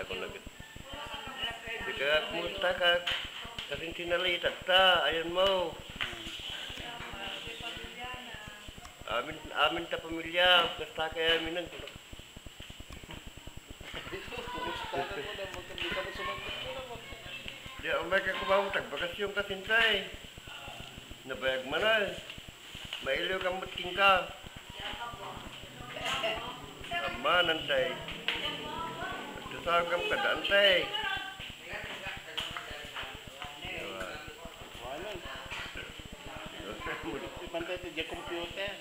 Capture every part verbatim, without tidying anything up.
Di ka, kumusta ka? Kasin sinalita ta, ayan mo. Amin, amin ta pamilya, kasta kaya minang. Kumusta na mo na? Magkabita mo, sumagot mo na mo. Di, umay ka kumamutag, bakasyon ka, sintay. Nabayag man ay. Mailiw ka mutking ka. Amanan, tay. Agtusaw kam kadaan, tay. Diba? Ano? Ipantay ti computer.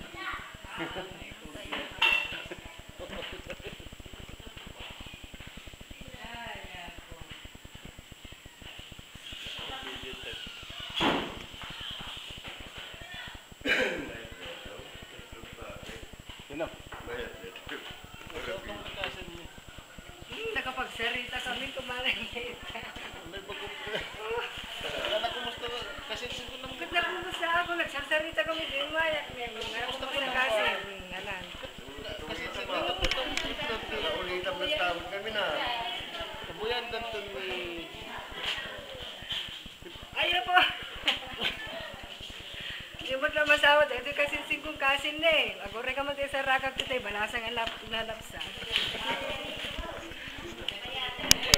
Sino? Hmm, nakapagsarita kami, kumaray. May bagong, wala na, kumusta na? Kasi siguro naman. Ba't na kumusta ako? Nagsasarita kami, di ba? Kumusta ko na kasi? Hmm, anan. Kasi siguro naman. Naulitan mo tawag kami na. Kabuyan, danton ni Ayaw po. Di mo na masawat. Ito kasi singkong kasin na eh. Aguray ka man tayo sa rakag today. Balasang alap, lalapsa.